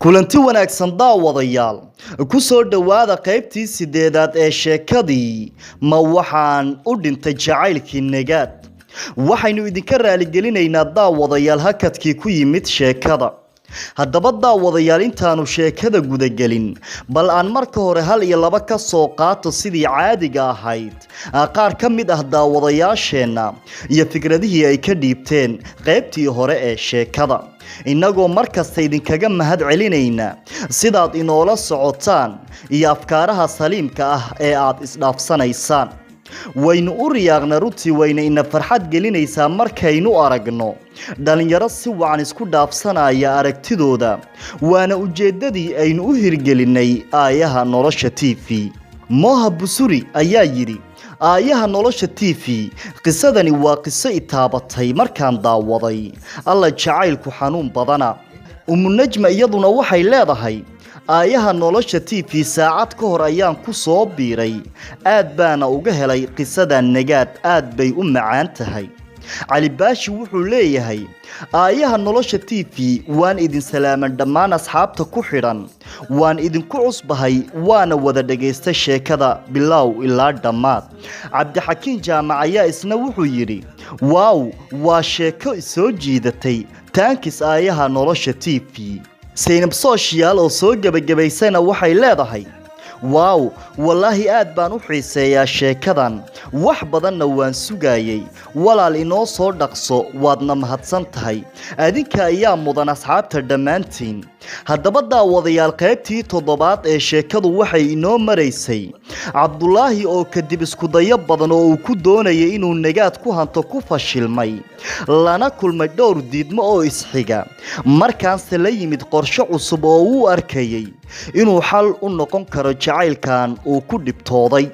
Kulanti wanaagsan daawadayaal, ku soo dhowaada qaybtii 8aad ee sheekadii "Ma Waxaan U Dhintay Jacaylkii Nagaad". Waxaynu idinka raaligelinaynaa, daawadayaal, hakadkii ku yimid sheekada. Haddaba daawadayaal, intaanu sheekada gudagelin, bal aan marka hore hal iyo laba ka soo qaato, sidii caadiga ahayd, qaar ka mid ah daawadayaasheenna iyo fikradihii ay ka dhiibteen qaybtii hore ee sheekada, innagoo markasta idinkaga mahad celinayna sidaad inoola socotaan iyo afkaaraha saliimka ah ee aad isdhaafsanaysaan. Waynu u riyaaqna runtii, wayna ina farxad gelinaysaa markaynu aragno dhalinyaro si wacan isku dhaafsanaya aragtidooda, waana ujeeddadii aynu u hirgelinay Aayaha Nolosha TV. Moha Busuri ayaa yidhi: "Aayaha Nolosha TV, qisadani waa qiso itaabatay markaan daawaday. Alla, jacaylku xanuun badana." Umunajma iyaduna waxay leedahay: "Aayaha Nolosha TV saacad ka hor ayaan ku soo biiray, aad baana uga helay qisada Nagaad, aad bay u macaan tahay." Cali Baashi wuxuu leeyahay: "Aayaha Nolosha TV, waan idin salaaman dhammaan asxaabta ku xidhan. Waan idinku cusbahay, waana wada dhagaystay sheekada bilow ilaa dhammaad." Cabdixakiin Jaamac ayaa isna wuxuu yidhi: "Wow, waa sheeko soo jiidatay. Thanks, Aayaha Nolosha TV." Saynab Sooshiyaal oo soo gebagabaysana waxay leedahay: "Wow, wallaahi aad baan u xiiseeyaa sheekadan, wax badanna waan sugayey. Walaal, inoo soo dhaqso, waadna mahadsan tahay." Adinka ayaa mudan, asxaabta dhammaantiin. Haddaba daawadayaal, qaybtii 7aad ee sheekadu waxay inoo maraysay Cabdulaahi oo kadib iskudayo badan oo uu ku doonayay inuu Nagaad ku hanto ku fashilmay, lana kulmay dhowr diidmo oo isxiga, markaanse la yimid qorshe cusub oo uu arkayay inuu xal u noqon karo jacaylkan uu ku dhibtooday.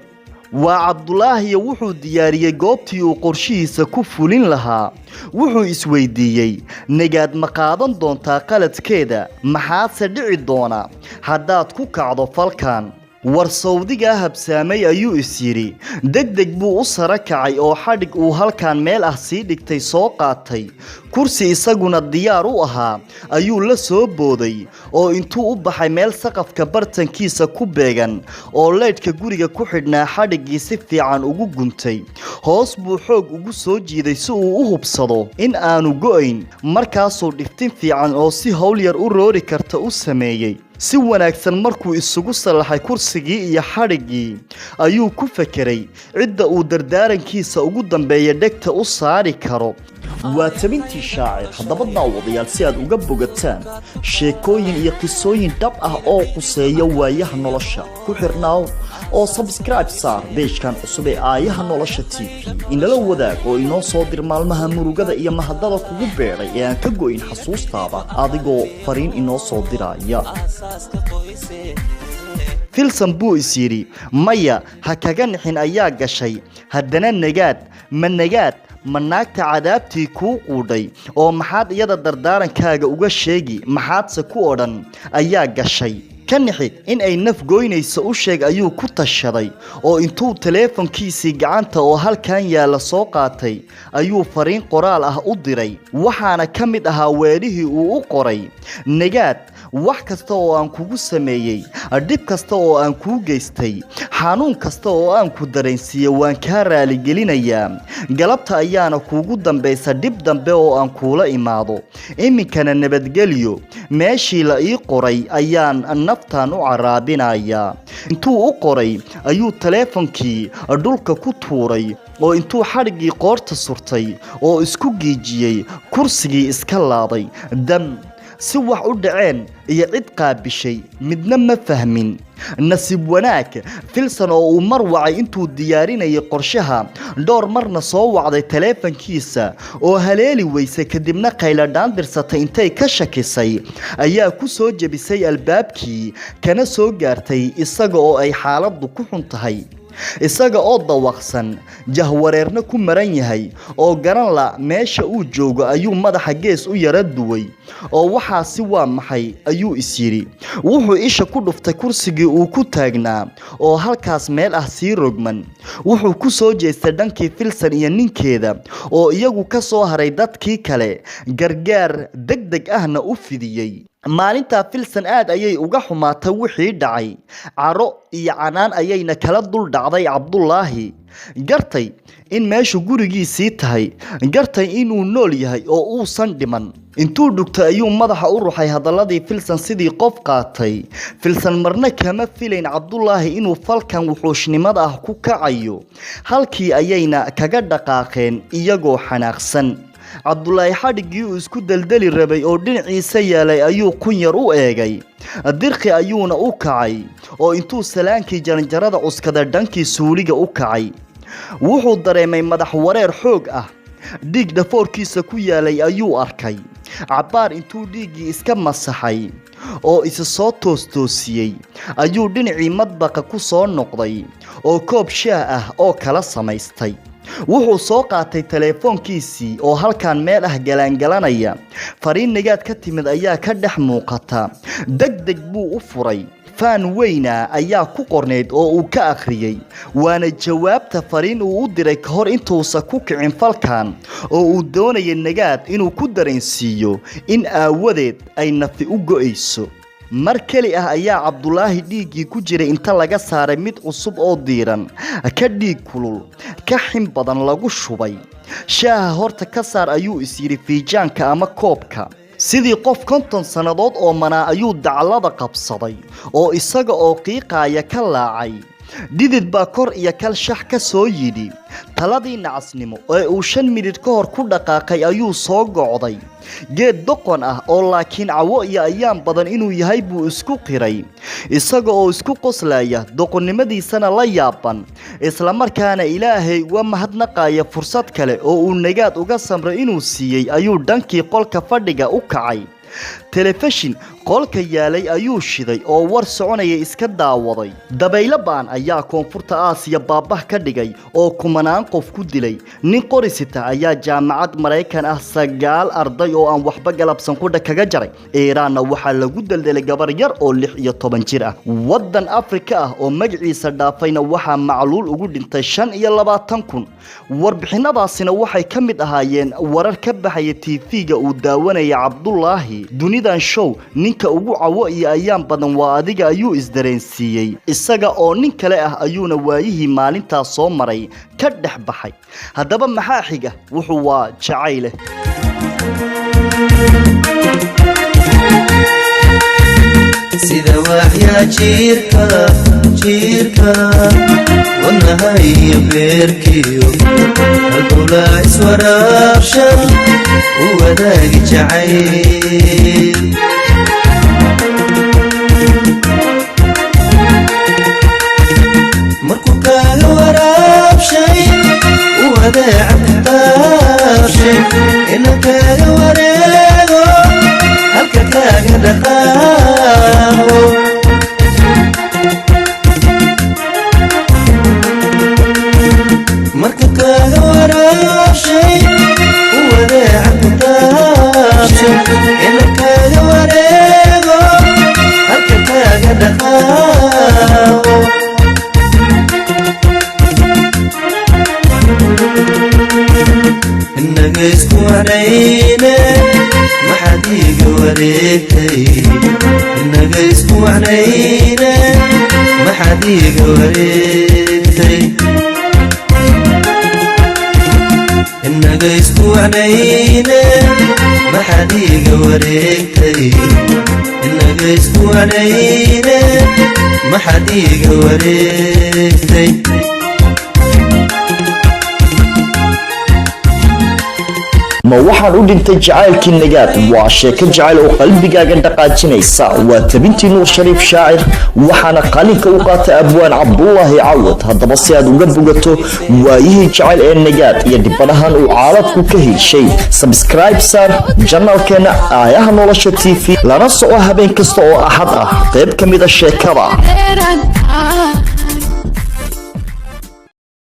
Waa Cabdulaahiyo wuxuu diyaariyey goobtii uu qorshihiisa ku fulin lahaa. Wuxuu isweydiiyey: Nagaad ma qaadan doontaa qaladkeeda? Maxaase dhici doona haddaad ku kacdo falkan? War sawdigaa habsaamay, ayuu is yidhi. Deg deg buu u sara kacay oo xadhig uu halkan meel ah sii dhigtay soo qaatay. Kursi isaguna diyaar u ahaa ayuu la soo booday oo intuu u baxay meel saqafka bartankiisa ku beegan oo leydhka guriga ku xidhnaa xadhiggii si fiican ugu guntay. Hoos buu xoog ugu soo jiiday si uu u hubsado in aanu go'ayn. Markaasuu dhiftin fiican oo si howl yar u roori karta u sameeyey. Si wanaagsan markuu isugu sallaxay kursigii iyo xadhiggii, ayuu ku fekeray cidda uu dardaarankiisa ugu dambeeya dhegta u saari karo. Waa tabintii Shaacir. Haddaba daawadayaal, si aad uga bogataan sheekooyin iyo qisooyin dhab ah oo quseeya waayaha nolosha, ku xirnaaw oo subscribe saar page-kan cusub ee Aayaha Nolosha TV. Inala wadaag oo inoo soo dir maalmaha murugada iyo mahadada kugu beedhay ee aan ka go'in xasuustaada, adigoo fariin inoo soo diraya. Filson buu is yidhi. Maya, ha kaga nixin ayaa gashay. Haddana Nagaad, ma Nagaad, ma naagta cadaabtii kuu quudhay oo maxaad iyada dardaarankaaga uga sheegi, maxaadse ku odhan ayaa gashay. Ka nixi in ay naf goynayso u sheeg, ayuu ku tashaday, oo intuu taleefonkiisii gacanta oo halkan yaalla soo qaatay ayuu fariin qoraal ah u diray. Waxaana ka mid ahaa weedhihii uu u qoray: "Nagaad, wax kasta oo aan kugu sameeyey, dhib kasta oo aan kuu geystay, xanuun kasta oo aan ku dareensiiyey, waan kaa raaligelinayaa. Galabta ayaana kuugu dambaysa dhib dambe oo aan kuula imaado. Iminkana nabadgelyo, meeshii la ii qoray ayaan naftan u caraabinayaa." Intuu u qoray ayuu taleefonkii dhulka ku tuuray oo intuu xadhiggii qoorta surtay oo isku giijiyey kursigii iska laaday dam. Si wax u dhaceen iyo cid qaabishay midna ma fahmin. Nasiib wanaag, Filson oo uu mar wacay intuu diyaarinayay qorshaha, dhowr marna soo wacday taleefankiisa oo haleeli weysay, kadibna qayladhaan dirsatay intay ka shakisay, ayaa ku soo jebisay albaabkii, kana soo gaartay isaga oo ay xaaladdu ku xun tahay, isaga oo dawaqsan, jahwareerna ku maran yahay oo garan la meesha uu joogo. Ayuu madaxa gees u yara duway oo "Waxaasi waa maxay?" ayuu is yidhi. Wuxuu isha ku dhuftay kursigii uu ku taagnaa oo halkaas meel ah sii rogman. Wuxuu ku soo jeestay dhankii Filson iyo ninkeeda oo iyagu ka soo haray dadkii kale, gargaar deg deg ahna u fidiyey. Maalintaa Filsan aad ayay uga xumaatay wixii dhacay. Caro iyo canaan ayayna kala dul dhacday Cabdulaahi. Gartay in meeshu gurigiisii tahay, gartay inuu nool yahay oo uusan dhiman. Intuu dhugtay ayuu madaxa u ruxay hadalladii Filsan sidii qof qaatay. Filsan marna kama filayn Cabdulaahi inuu falkan wuxuushnimada ah ku kacayo. Halkii ayayna kaga dhaqaaqeen iyagoo xanaaqsan. Cabdulaahi xadhiggii uu isku deldeli rabay oo dhinaciisa yaalay ayuu kunyar u eegay. Dirqi ayuuna u kacay oo intuu salaankii jaranjarada cuskada dhankii suuliga u kacay. Wuxuu dareemay madax wareer xoog ah. Dhiig dhafoorkiisa ku yaalay ayuu arkay. Cabbaar intuu dhiiggii iska masaxay oo isa soo toostoosiyey ayuu dhinacii madbaqa ku soo noqday oo koob shaah ah oo kala samaystay. Wuxuu soo qaatay teleefoonkiisii oo halkan meel ah galaangalanaya. Fariin Nagaad ka timid ayaa ka dhex muuqata. Degdeg buu u furay. Faan weyna ayaa ku qornayd oo uu ka akhriyey, waana jawaabta fariin uu u diray ka hor intuusan ku kicin falkan oo uu doonaya Nagaad inuu ku dareensiiyo in aawadeed ay nafi u go'ayso. Mar keli ah ayaa Cabdulaahi dhiiggii ku jiray inta laga saaray mid cusub oo diiran, ka dhiig kulul, ka xin badan lagu shubay. Shaaha horta ka saar ayuu is yidhi fiijaanka ama koobka. Sidii qof 50 sannadood oo manaa ayuu daclada qabsaday oo isaga oo qiiqaaya ka laacay. Dhidid baa kor iyo kal shax ka soo yidhi. Taladii nacasnimo ee uu 5 minid ka hor ku dhaqaaqay ayuu soo gocday. Geed doqon ah oo laakiin cawo iyo ayaan badan inuu yahay buu isku qiray, isaga oo isku qoslaya doqonnimadiisana la yaaban, isla markaana Ilaahay uga mahadnaqaya fursad kale oo uu Nagaad uga samray inuu siiyey ayuu dhankii qolka fadhiga u kacay. Telefishin qolka yaalay ayuu shiday oo war soconaya iska daawaday. Dabaylo ba'an ayaa koonfurta Aasiya baabah ka dhigay oo kumanaan qof ku dilay. Nin qori sita ayaa jaamacad Maraykan ah 9 arday oo aan waxba galabsan qudha kaga jaray. Iiraanna waxaa lagu deldelay gabar yar oo 16 jir ah. Waddan Afrika ah oo magaciisa dhaafayna waxaa macluul ugu dhintay 25,000. Warbixinadaasina waxay ka mid ahaayeen warar ka baxaya TV-ga uu daawanaya Cabdulaahi. Dunidan show ninka ugu cawo iyo ayaan badan waa adiga ayuu isdareensiiyey. Isaga oo nin kale ah ayuuna waayihii maalintaas soo maray ka dhex baxay. Haddaba maxaa xiga? Wuxuu waa jacayle. Sida waxyaa jiirka jiirka wadnaha iyo beerkiyo halbowlaa iswaraabshan u wadaagi jacayl. Markuu kaaga waraabshay u adeeca ku taabshay ina kaaga wareego halka kaaga dhaqaaqo. Marka kaaga waraabshay u adeeca ku taabshay ina kaaga wareego halka kaaga dhaqaaqo. Innaga isku wacnayne maxaad iiga wareegtay? Innaga isku wacnayne maxaad iiga wareegtay? Innaga isku wacnayne maxaad iiga wareegtay? Innaga isku wacnayne maxaad iiga wareegtay? Ma waxaan u dhintay jacaylkii Nagaad waa sheeko jacayl oo qalbigaaga dhaqaajinaysa. Waa tabintii Nuur Shariif Shaacir, waxaana qalinka u qaatay abwaan Cabdulaahi Cawad. Haddaba si aad uga bogato waayihii jacayl ee Nagaad iyo dhibanahan uu caaladku ka heshay, subscribe saar janalkeena Aayaha Nolosha TV, lana soco habeen kasta oo Axad ah qayb ka mid a sheekada. Dheeraan ah.